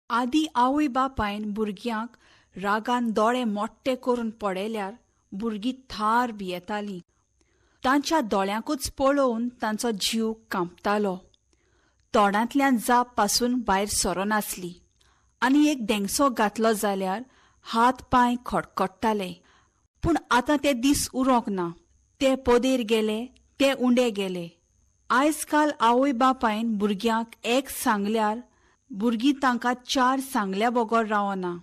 आदीं आवय बापायन भुरग्यांक रागान दोळे मोट्टे करून पळयल्यार भुरगीं थार भियेतालीं. तांच्या दोळ्यांकूच पळोवन तांचो जीव कांपतालो. तोंडांतल्यान जाप पासून भायर सरनासली आनी एक धेंगसो घातलो जाल्यार हात पांय खडखडटाले. पूण आतां ते दीस उरोंक ना. ते पदेर गेले, ते उंडे गेले. आयज काल आवय बापायन भुरग्यांक एक सांगल्यार भुरगीं तांकां चार सांगल्या बगर रावना.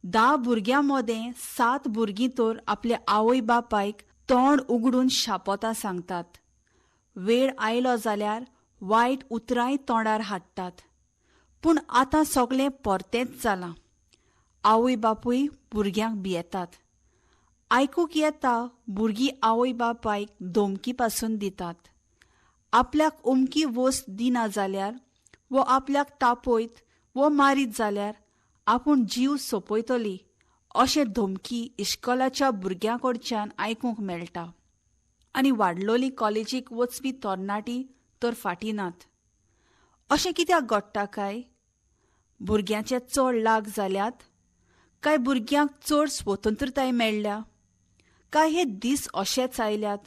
10 भुरग्यां मदें 7 भुरगीं तर आपल्या आवय बापायक तोंड उगडून शापोतां सांगतात. वेळ आयलो जाल्यार वायट उतरांय तोंडार हाडटात. पूण आतां सगळें परतेंच जालां. आवय बापूय भुरग्यांक भियेतात. आयकूंक येता भुरगीं आवय बापायक धमकी पासून दितात. आपल्याक अमकी वस्त दिना जाल्यार वो आपल्याक तापयत वो मारीत जाल्यार आपूण जीव सोंपयतली अशें धमकी इश्कोलाच्या भुरग्यां कडच्यान आयकूंक मेळटा. आनी वाडलोली कॉलेजीक वचपी तरणाटी तर फाटीं नात. अशें कित्याक घडटा काय? भुरग्यांचे चड लाग जाल्यात काय भुरग्यांक चड स्वतंत्रताय मेळ्ळ्या काय हे दीस अशेच आयल्यात?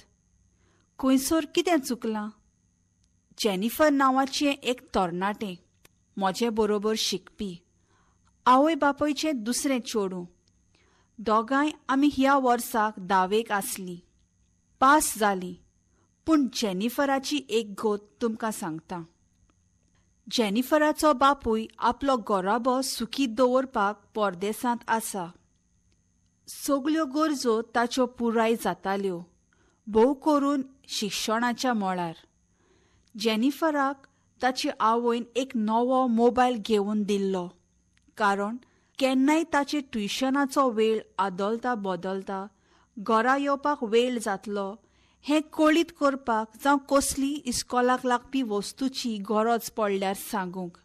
खंयसर कितें चुकलां? जेनिफर नांवाचें एक तरणाटें म्हजे बरोबर शिकपी, आवय बापायचें दुसरें चेडूं. दोगांय आमी ह्या वर्साक 10वेक आसलीं. पास जालीं. पूण जेनिफराची एक गोत तुमकां सांगता. जेनिफराचो बापूय आपलो घराबो सुखी दवरपाक परदेसांत आसा. सगल्यो गरजो ताच्यो पुराय जाताल्यो, भोव करून शिक्षणाच्या मळार. जेनिफराक ताची आवयन एक नवो मोबायल घेवन दिल्लो, कारण केन्नाय ताचे ट्युशनाचो वेळ आदलता बदलता घरा येवपाक वेळ जातलो हें कळीत करपाक जावं कसली इस्कोलाक लागपी वस्तूची गरज पडल्यार सांगूंक.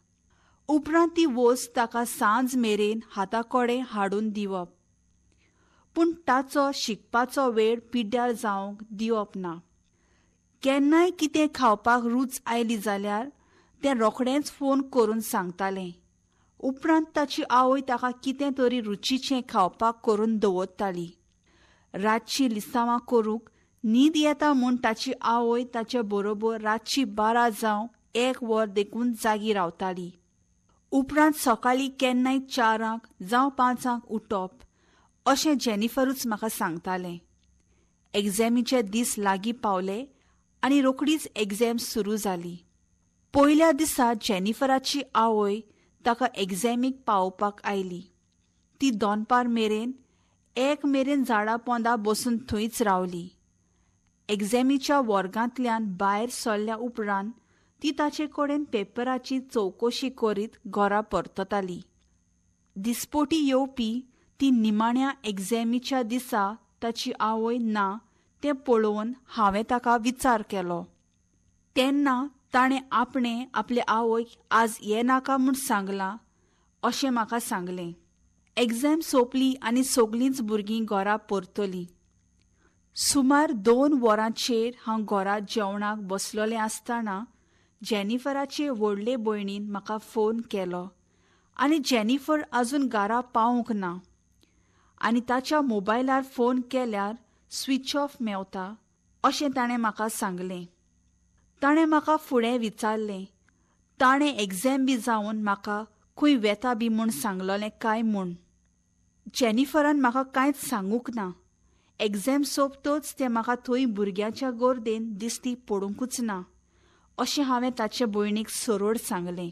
उपरांत ती वस्त ताका सांज मेरेन हाता कडेन हाडून दिवप. पूण ताचो शिकपाचो वेळ पिड्ड्यार जावंक दिवप ना. केन्नाय कितें खावपाक रूच आयली जाल्यार तें रोखडेंच फोन करून सांगतालें. उपरांत ताची आवय ताका कितें तरी रुचीचें खावपाक करून दवरताली. रातची लिसांवां करूंक न्हीद येता म्हूण ताची आवय ताचे बरोबर रातची 12 जावं 1 वर देखून जागी रावताली. उपरांत सकाळीं केन्नाय 4 जावं 5 उठप अशें जेनिफरूच म्हाका सांगतालें. एग्झामीचे दीस लागीं पावले आनी रोखडीच एग्झाम सुरू जाली. पयल्या दिसा जेनिफराची आवय ताका एग्झामीक पावोवपाक आयली. ती दनपार मेरेन 1 मेरेन झाडा पोंदा बसून थंयच रावली. एग्झामीच्या वर्गांतल्यान भायर सरल्या उपरांत ती ताचे कडेन पेपराची चवकशी करीत घरा परतताली. दिसपोटी येवपी ती निमाण्या एग्झामीच्या दिसा ताची आवय ना तें पळोवन हांवें ताका विचार केलो. तेन्ना ताणें आपणें आपले आवयक आज येनाका म्हूण सांगलां अशें म्हाका सांगलें. एग्झाम सोंपली आनी सगलींच भुरगीं घरा परतलीं. सुमार 2 वरांचेर हांव घरा जेवणाक बसलोलें आसतना जेनिफराचे व्हडले भयणीन म्हाका फोन केलो आनी जेनिफर आजून घरा पावूंक ना आनी ताच्या मोबायलार फोन केल्यार स्विच ऑफ मेवता अशें ताणें म्हाका सांगलें. ताणें म्हाका फुडें विचारलें, ताणें एग्झाम बी जावन म्हाका खंय वेता बी म्हूण सांगलोलें काय म्हूण. जेनिफरान म्हाका कांयच सांगूंक ना. एग्झाम सोंपतच तें म्हाका थंय भुरग्यांच्या गर्देन दिसती पडूंकूच ना अशें हांवें ताचे भयणीक सरळ सांगलें.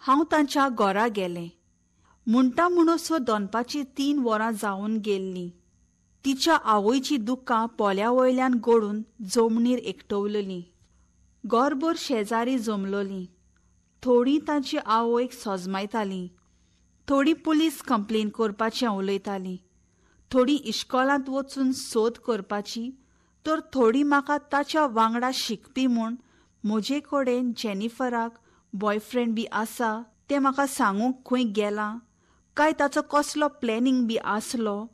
हांव तांच्या घरा गेलें. म्हणटा म्हणसर दनपारचीं 3 वरां जावन गेल्लीं. तिच्या आवयचीं दुकां पोल्या वयल्यान गळून जमनीर एकटवलेलीं. घरभर शेजारी जमलोलीं. थोडीं तांची आवयक सजमायतालीं, थोडीं पुलीस कंप्लेन करपाचें उलयतालीं, थोडीं इश्कोलांत वचून सोद करपाची, तर थोडीं म्हाका ताच्या वांगडा शिकपी म्हूण म्हजे कडेन जेनिफराक बॉयफ्रेंड बी आसा तें म्हाका सांगूंक खंय गेलां काय ताचो कसलो प्लॅनिंग बी आसलो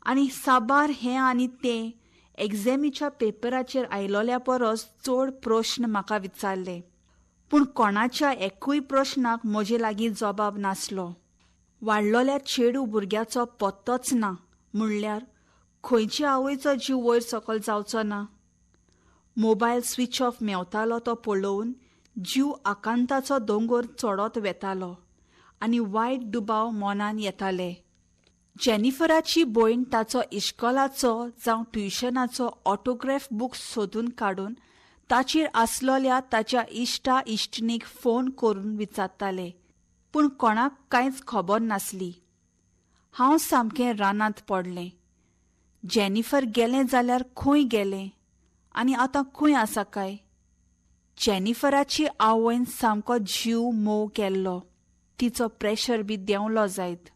आनी साबार हें आनी तें एग्झामीच्या पेपराचेर आयलोल्या परस चड प्रश्न म्हाका विचारले. पूण कोणाच्या एकूय प्रश्नाक म्हजे लागीं जबाब नासलो. वाडलोल्या चेडू भुरग्याचो पत्तोच ना म्हणल्यार खंयचे आवयचो जीव वयर सकल जावचो ना. मोबायल स्विच ऑफ मेवतालो तो पळोवन जीव आकांताचो दोंगर चडत वेतालो आनी वायट दुबाव मनान येताले. जेनिफराची भयण ताचो इश्कोलाचो जावं ट्युशनाचो ऑटोग्राफ बूक सोदून काडून ताचेर आसलोल्या ताच्या इश्टा इश्टिणीक फोन करून विचारताले, पूण कोणाक कांयच खबर नासली. हांव सामकें रानांत पडलें. जेनिफर गेलें जाल्यार खंय गेलें आनी आतां खंय आसा काय? जेनिफराची आवयन सामको जीव मोव केल्लो. तिचो प्रेशर बी देंवलो जायत.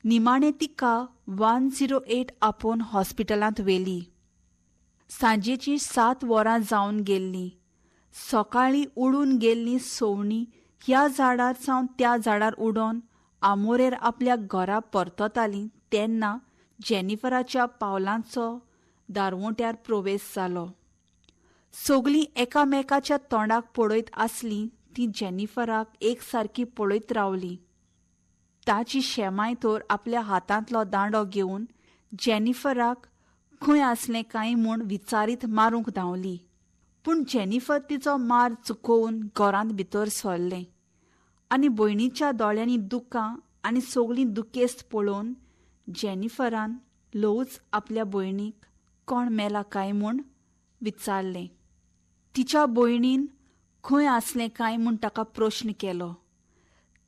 निमाणें तिका 108 आपोवन हॉस्पिटलांत व्हेली. सांजेचीं 7 वरां जावन गेल्लीं. सकाळीं उडून गेल्लीं सवणीं ह्या झाडार सावन त्या झाडार उडोवन आमोरेर आपल्या घरा परततालीं तेन्ना जेनिफराच्या पावलांचो दारवंट्यार प्रवेश जालो. सगलीं एकामेकाच्या तोंडाक पळयत आसलीं तीं जेनिफराक एकसारकी पळयत रावलीं. ताची शेमाय तर आपल्या हातांतलो दांडो घेवन जेनिफराक खंय आसलें काय म्हूण विचारीत मारूंक धांवली, पूण जेनिफर तिचो मार चुकोवन घरांत भितर सरलें आनी भयणीच्या दोळ्यांनी दुकां आनी सगलीं दुखेस्त पळोवन जेनिफरान ल्हवूच आपल्या भयणीक कोण मेला काय म्हूण विचारलें. तिच्या भयणीन खंय आसलें काय म्हूण ताका प्रश्न केलो.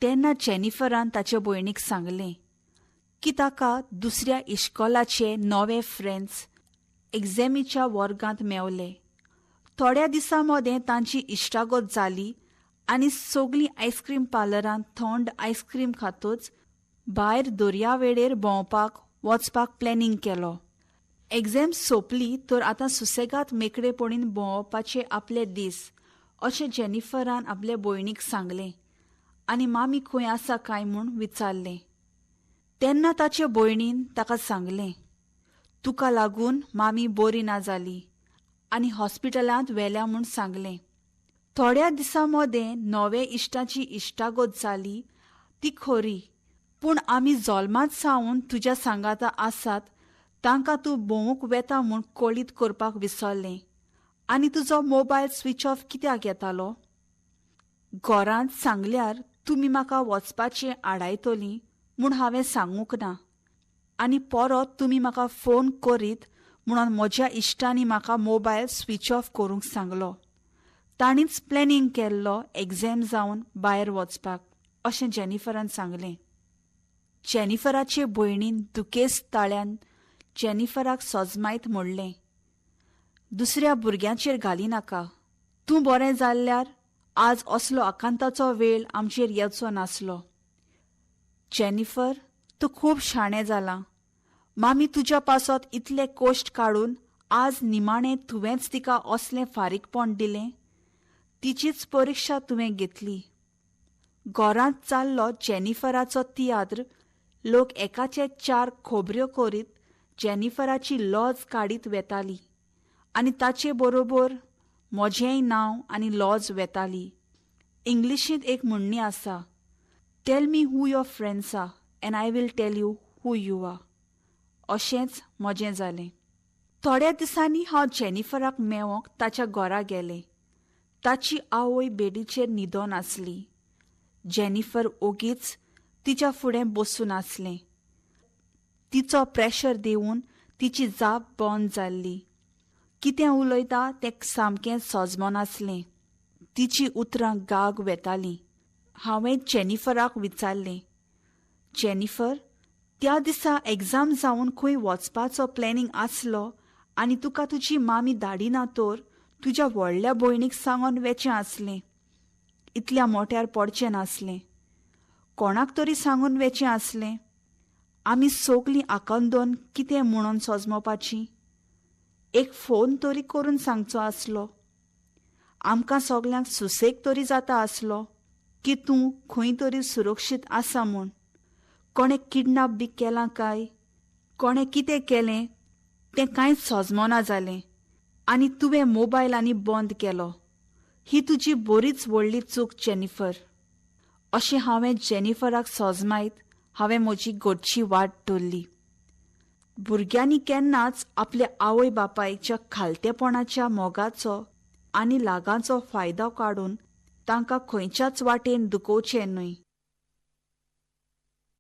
तेन्ना जेनिफरान ताचे भयणीक सांगलें की ताका दुसऱ्या इश्कोलाचे नवे फ्रेंड्स एग्झामीच्या वर्गांत मेवले. थोड्या दिसां मदें तांची इश्टागत जाली आनी सगलीं आयस्क्रीम पार्लरांत थंड आयस्क्रीम खातच भायर दर्यावेळेर भोंवपाक वचपाक प्लॅनिंग केलो. एग्झाम सोंपली तर आतां सुसेगाद मेकळेपणीन भोंवपाचे आपले दीस अशें जेनिफरान आपले भयणीक सांगलें आनी मामी खंय आसा काय म्हूण विचारलें. तेन्ना ताचे भयणीन ताका सांगलें, तुका लागून मामी बरी ना जाली आनी हॉस्पिटलांत व्हेल्या म्हूण सांगलें. थोड्या दिसां मदें नवे इश्टाची इश्टागत जाली ती खरी, पूण आमी जल्मांत सावन तुज्या सांगाता आसात तांकां तूं भोंवूंक वेता म्हूण कळीत करपाक विसरलें आनी तुजो मोबायल स्विच ऑफ कित्याक येतालो? घरांत सांगल्यार तुमी म्हाका वचपाचें आडायतलीं म्हूण हांवें सांगूंक ना आनी परत तुमी म्हाका फोन करीत म्हणून म्हज्या इश्टांनी म्हाका मोबायल स्विच ऑफ करूंक सांगलो. तांणीच प्लॅनिंग केल्लो एग्झाम जावन भायर वचपाक अशें जेनिफरान सांगलें. जेनिफराचे भयणीन दुखेस्त ताळ्यान जेनिफराक सजमायत म्हणलें, दुसऱ्या भुरग्यांचेर घालिनाका. तूं बरें जाल्यार आज असलो आकांताचो वेळ आमचेर येवचो नासलो. जेनिफर, तूं खूब शाणें जालां. मामी तुज्या पासत इतले कश्ट काडून आज निमाणें तुवेंच तिका असलें फारीकपण दिलें. तिचीच परिक्षा तुवें घेतली. घरांत जाल्लो जेनिफराचो तियात्र लोक एकाचे 4 खबऱ्यो करीत जेनिफराची लॉज काडीत वेताली आनी ताचे बरोबर म्हजेंय नांव आनी लॉज वेताली. इंग्लिशींत एक म्हणणी आसा, tell me who your friends are and I will tell you who you are. अशेंच म्हजें जालें. थोड्या दिसांनी हांव जेनिफराक मेवोंक ताच्या घरा गेलें. ताची आवय बेडीचेर न्हिदोन आसली. जेनिफर ओगीच तिच्या फुडें बसून आसलें. तिचो प्रेशर दिवन तिची जाप बंद जाल्ली. कितें उलयता तें सामकें सजमनासलें. तिची उतरां गाग वेतालीं. हांवें जेनिफराक विचारलें, जेनिफर, त्या दिसा एग्झाम जावन खंय वचपाचो प्लॅनिंग आसलो आनी तुका तुजी मामी धाडिना तर तुज्या व्हडल्या भयणीक सांगून वेचें आसलें. इतल्या मोट्यार पडचें नासलें. कोणाक तरी सांगून वेचें आसलें. आमी सगलीं आकांदोन कितें म्हणून सजमोवपाची? एक फोन तरी करून सांगचो आसलो. आमकां सगल्यांक सुसेग तरी जाता आसलो की तूं खंय तरी सुरक्षीत आसा म्हूण. कोणें किडनॅप बी केलां काय, कोणें कितें केलें तें कांयच सजमना जालें आनी तुवें मोबायल आनी बंद केलो. ही तुजी बरीच व्हडली चूक जेनिफर. अशें हांवें जेनिफराक सजमायत हांवें म्हजी घरची वाट धरली. भुरग्यांनी केन्नाच आपल्या आवय बापायच्या खालतेपणाच्या मोगाचो आनी लागांचो फायदो काडून तांकां खंयच्याच वाटेन दुखोवचें न्हय.